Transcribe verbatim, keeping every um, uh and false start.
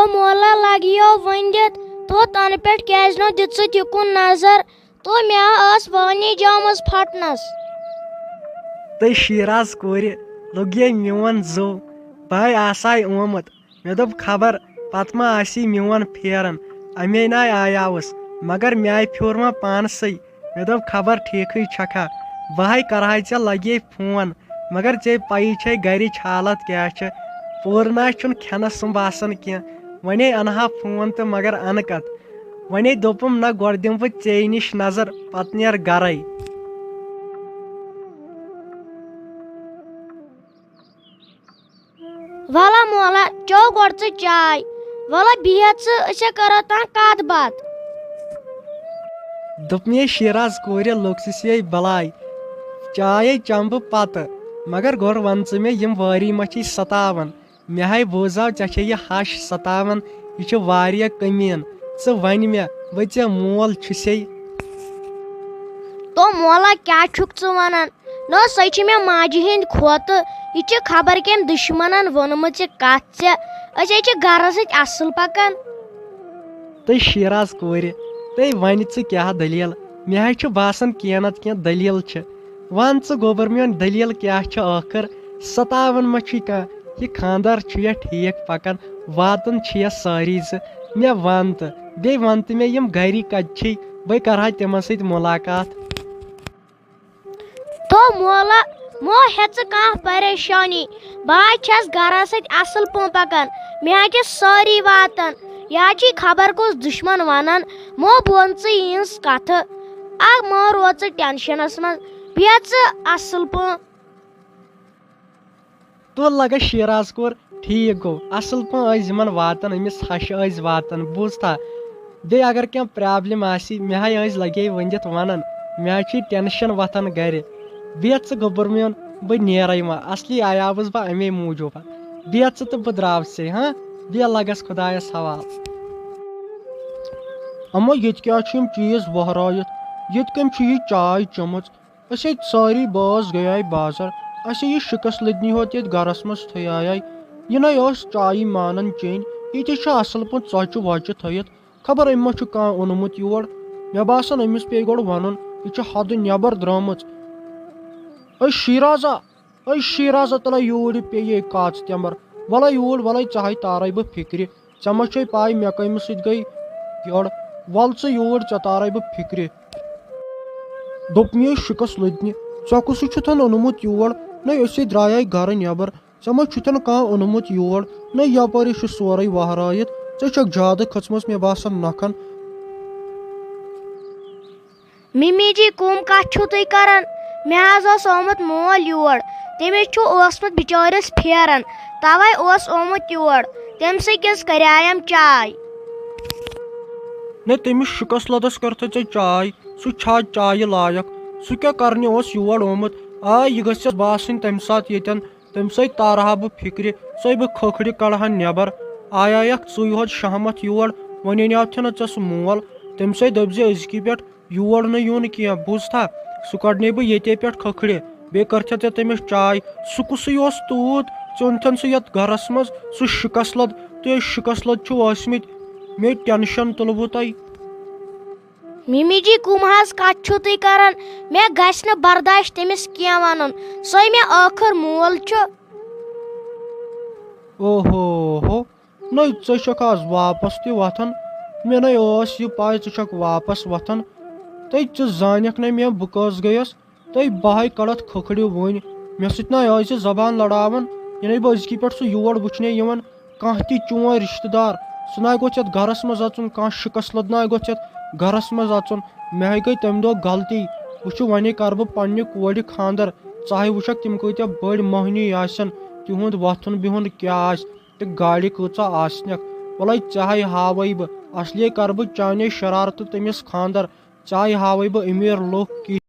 تو مولا لگیو ؤنِتھ، تو تنہٕ پٮ۪ٹھ کیازِ نہٕ دِژٕتھ یِکُن نظر؟ تو مےٚ ٲس وٲنی جامٕژ پھٹنس۔ تہٕ شیراز کورِ لوٚگ یے میون زُو، بہٕ آسے آمُت۔ مےٚ دوٚپ، خبر پتہٕ ما آسی میون پھیران، امے ناے آیاوُس، مگر مےٚ آیہِ پھیوٗر وۄنۍ پانسٕے۔ مےٚ دوٚپ، خبر ٹھیٖکھٕے چھکھا، بہٕ ہاے کرہاے ژےٚ لگے فون، مگر ژےٚ پَیی چھے گرِچ حالت کیٛاہ چھِ، پوٗرٕ نہ چھُنہٕ کھٮ۪نَس سُم باسان کینٛہہ۔ وۄنے اَنہٕ ہا فون تہٕ مگر اَنہٕ کَتھ؟ وۄنے دوٚپُم، نہ گۄڈٕ دِمہٕ بہٕ ژے نِش نظر، پتہٕ نیر گرے۔ وَلہ مولا، چیو گۄڈٕ ژٕ چاے۔ وَلہ بِہِتھ ژٕ، أسۍ ہے کَرو تام کَتھ باتھ۔ دوٚپمَے شیراز کورِ، لوٚگ سُہ سے بَلاے۔ چاے چَمہٕ بہٕ پَتہٕ، مگر گۄڈٕ وَن ژٕ مےٚ، یِم وٲری ما چھِ ستاوان؟ مےٚ ہاے بوٗزاو، ژےٚ چھے یہِ ہَش ستاوان، یہِ چھِ واریاہ کٔمیٖن۔ ژٕ وَن مےٚ، بہٕ ژےٚ مول چھُسے۔ تو مولا، کیٛاہ چھُکھ ژٕ وَنان؟ نہ، سۄ چھِ مےٚ ماجہِ ہِنٛدۍ کھۄتہٕ۔ یہِ چھِ خبر کٔمۍ دُشمنن ووٚنمُت یہِ کتھ ژےٚ۔ أسۍ ہے چھِ گرس سۭتۍ اصل پکان۔ تہٕ شیراز کورِ، تہٕ وۄنۍ ژٕ کیٛاہ دٔلیٖل؟ مےٚ حظ چھُ باسان کینٛہہ نتہٕ کینٛہہ دٔلیٖل چھِ۔ وَن ژٕ گوٚبُر میون، دٔلیٖل کیٛاہ چھِ ٲخٕر؟ ستاوان ما چھُے کانٛہہ؟ یہِ خانٛدر چھُ یا ٹھیٖک پکان؟ واتان چھِ یا سٲری زٕ؟ مےٚ وَن تہٕ، بیٚیہِ وَن تہٕ مےٚ، یِم گری کتہِ چھِی؟ بہٕ کرٕ ہا تِمن سۭتۍ مُلاقات۔ تو مولا، مو ہےٚ ژٕ کانٛہہ پریشانی، بہٕ حظ چھَس گرس سۭتۍ اصل پٲٹھۍ پکان، مےٚ حظ چھِ سٲری واتان، یہِ حظ چھِ خبر کُس دُشمن ونان، مو بون ژٕ یِہٕنٛز کتھٕ، اکھ مو روز ژٕ ٹینشنس منٛز، بیٚہہ ژٕ اصل پٲٹھۍ۔ تو لگس شیراز کور، ٹھیٖک گوٚو، اصل پٲٹھۍ ٲسۍ یِمن واتان، أمِس ہشہِ ٲسۍ واتان، بوٗزتھا؟ بیٚیہِ اگر کینٛہہ پرابلم آسہِ، مےٚ ہاے ٲسۍ لگے ؤنِتھ ونان، مےٚ ہاے چھُ ٹینشن وۄتھان گرِ۔ بیٚہہ ژٕ گوٚبُر میون، بہٕ نیرے وۄنۍ، اصلی آیاوُس بہٕ امے موٗجوٗب۔ بیٚہہ ژٕ تہٕ بہٕ درٛاوسے، ہاں؟ بیٚہہ لگس خدایس حوالہٕ۔ اما ییٚتہِ کیٛاہ چھِ یِم چیٖز وۄہرٲیِتھ؟ ییٚتہِ کٔمۍ چھِ یہِ چاے چٔمٕژ؟ أسۍ ہے سٲری بٲژ گٔیے بازر۔ اَسہِ یہِ شِکس لٔدنی ہوت ییٚتہِ گرس منٛز تھٔیایے۔ یہِ نے ٲس چایی مانان چیٚنۍ۔ یہِ تہِ چھِ اصل پٲٹھۍ ژۄچہِ وۄچہِ تھٲیِتھ۔ خبر أمۍ ما چھُ کانٛہہ اوٚنمُت یور۔ مےٚ باسان، أمِس پیٚیہِ گۄڈٕ وَنُن، یہِ چھِ حدٕ نٮ۪بر درٛامٕژ۔ اے شیرازا، اے شیرازا، تَلے یوٗرۍ یہِ پیٚیہِ کاژٕ تٮ۪مبر۔ وَلے یوٗرۍ، وَلے ژےٚ ہاے تارے بہٕ فِکرِ۔ ژےٚ ما چھے پَے مےٚ کَمہِ سۭتۍ گٔے یٔڑ؟ وَل ژٕ یوٗرۍ، ژےٚ تارے بہٕ فِکرِ۔ دوٚپمَے شِکَس لٔدنہِ، ژےٚ کُسُے چھُتھَن اوٚنمُت یور؟ نَے أسے درٛایے گَرٕ نٮ۪بر، ژےٚ ما چھُتھَن کانٛہہ اوٚنمُت یور؟ نَے یَپٲرۍ چھُ سورُے وَہرٲیِتھ، ژےٚ چھَکھ زیادٕ کھٔژمٕژ مےٚ باسان نَکھَن۔ مِمی جی، کٕم کَتھ چھِو تُہۍ کَران؟ مےٚ حظ اوس آمُت مول یور، تٔمِس چھُ اوسمُت بِچٲرِس پھیران، تَوَے اوس آمُت یور، تٔمۍ سٕے کِژھ کَریٛایم چاے۔ نہ، تٔمِس شِکَس لَدَس کٔرتھٕ ژےٚ چاے، سُہ چھا چایہِ لایق؟ سُہ کیٛاہ کَرنہِ اوس یور آمُت؟ آ، یہِ گٔژھِس باسٕنۍ تَمہِ ساتہٕ ییٚتٮ۪ن، تَمہِ سۭتۍ تارٕ ہا بہٕ فِکرِ، سۄے بہٕ کھکھرِ کَڑٕ ہا نٮ۪بر۔ آیایَکھ ژٕے ہوت شہمَتھ یور، وۄنۍ اَنیٛاوتھٕ نہٕ ژےٚ سُہ مول، تٔمۍ سٕے دٔپۍ زِ أزکی پٮ۪ٹھ یور نہٕ یُن کینٛہہ، بوٗزتھا؟ سُہ کڑنے بہٕ ییٚتے پٮ۪ٹھ کھکھرِ، بیٚیہِ کٔرتھے ژےٚ تٔمِس چاے۔ سُہ کُسُے اوس توٗت؟ ژٕ اوٚنتھن سُہ یتھ گرس منٛز، سُہ شِکس لد، تُہۍ شِکس لد چھِو ٲسمٕتۍ، مےٚ ٹینشن تُلوٕ تۄہہِ۔ مِمی جی، کٕم حظ کتھ چھِو تُہۍ کران؟ مےٚ گژھِ نہٕ برداش تٔمِس کینٛہہ ونُن، سُے مےٚ ٲخٕر مول چھُ۔ اوہو ہو، نٔے، ژٕ چھکھ آز واپس تہِ وۄتھان؟ مےٚ نے ٲس یہِ پَے ژٕ چھکھ واپس وۄتھان۔ تَے ژٕ زانکھ نے مےٚ بہٕ کٔژ گٔیَس۔ تَے بہٕ ہاے کڑتھ کھکھرِ وٕنۍ۔ مےٚ سۭتۍ نَے ٲسۍ زبان لڑاوان، یہِ نے بہٕ أزکی پٮ۪ٹھ سُہ یور وٕچھنہِ یِوان۔ کانٛہہ تہِ چون رشتہٕ دار، سُہ نَے گوٚژھ یَتھ گرس منٛز اژُن، کانٛہہ شِکس لد نَے گوٚژھ یَتھ گرس منٛز اژُن۔ مےٚ ہاے گٔے تَمہِ دۄہ غلطی۔ وٕچھِ وۄنۍ کرٕ بہٕ پننہِ کورِ خانٛدر، ژٕ ہاے وٕچھکھ تِم کۭتیاہ بٔڑۍ مۄہنی آسن، تِہُنٛد وۄتھُن بِہُن کیٛاہ آسہِ۔ تہٕ گاڑِ کۭژاہ آسنکھ۔ وَلَے ژےٚ ہَے ہاوَے بہٕ، اصلی کَرٕ بہٕ چانے شرارتہٕ تٔمِس خانٛدر، ژےٚ ہَے ہاوَے بہٕ أمیٖر لُکھ کِتھ۔